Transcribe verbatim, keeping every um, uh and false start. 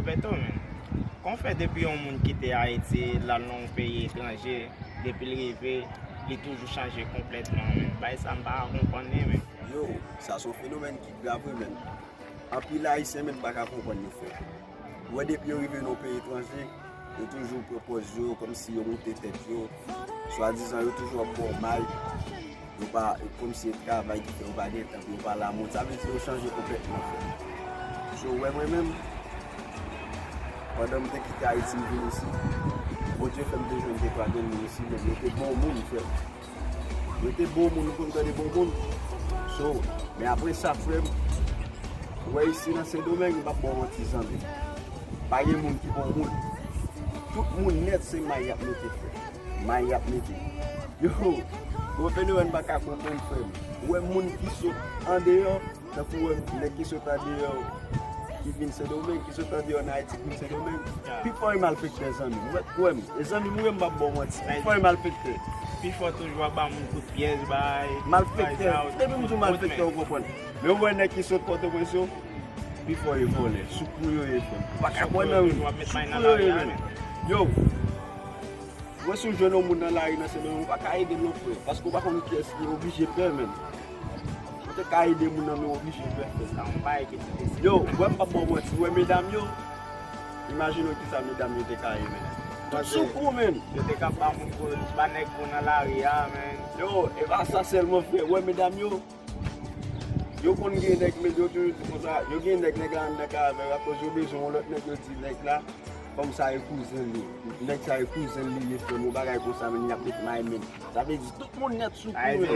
Beto, men. Kòman fè depi yon moun kite Ayiti, l al nan yon peyi etranje, depi l rive, li toujou chanje konplètman, men? Bagay sa m pa ka konprann li, men. Yo, sa se yon fenomèn ki grav, wi, men. Anpil Ayisyen, men, pa ka konprann yo, frè. Ou wè, depi yo rive nan yon peyi etranje, yo toujou pran pòz yo, kòmsi yo moute tèt yo. Swadizan, yo toujou ap ba w may. Yo pa, kòmsi se travay ki fè yo pa gen tan pou yo pale a moun. Sa vle di yo chanje konplètman, frè. So, ou wè mwen menm, pandan m te kite Ayiti, m vin isi, Bondye fè m te jwenn de twa grenn moun isi, men yo te bon moun, frè. Yo te bon moun, ou konn tande bon moun. So, men apre sa, frè m, ou wè isi nan Sendomeng, m p ap ba w manti, zanmi. Pa gen moun ki bon moun. Tout moun nèt se may y ap mete, frè. May y ap mete. Yo, yon fenomèn m pa ka konprann, frè m. Ou wè moun ki sot andeyò, tankou wè nèg ki sot andeyò, ki vin Sendomeng, ki sot andeyò nan Ayiti, ki vin Sendomeng. Pifò e malfektè, zanmi m. Ou wè, ou wè m. E zanmi m, ou wè m p ap ba w manti. Pifò e malfektè. Pifò toujou ap ba moun kout pyès, bay. Malfektè. Depi m di w malfektè, ou konprann. Men ou wè nèg ki sot Pòtoprens yo, pifò e vòlè. Sou kou yo ye, frè m. Ou pa ka kwè nan yo. Sou kou yo ye, men. Yo, mwen si w jwenn yon moun nan lari nan Sendomeng, ou pa ka ede l non, frè. Paske ou pa konn kiyès li ye, oblije pè, men. Ou te ka ede moun nan, men oblije pè, frè. Sa yon bagay ki difisil. Yo, wè m p ap ba w manti, wè medam yo. Imajine w kisa medam yo te ka ye, men. Tout sou kou, men. Yo te ka ba moun kou, ba nèg kou nan lari a, men. Yo, e pa sa sèlman, frè. Wè medam yo. Yo konn gen nèg, men yo toujou di konsa, yo gen nèg, nèg la anndan ka avè yo, akoz yo bezwen yon lòt nèg, yo di nèg la, fanm sa e kouzen li. Nèg sa e kouzen li ye, frè m, yon bagay konsa, men y ap met may, men. Sa vle di tout moun nèt sou kou, men.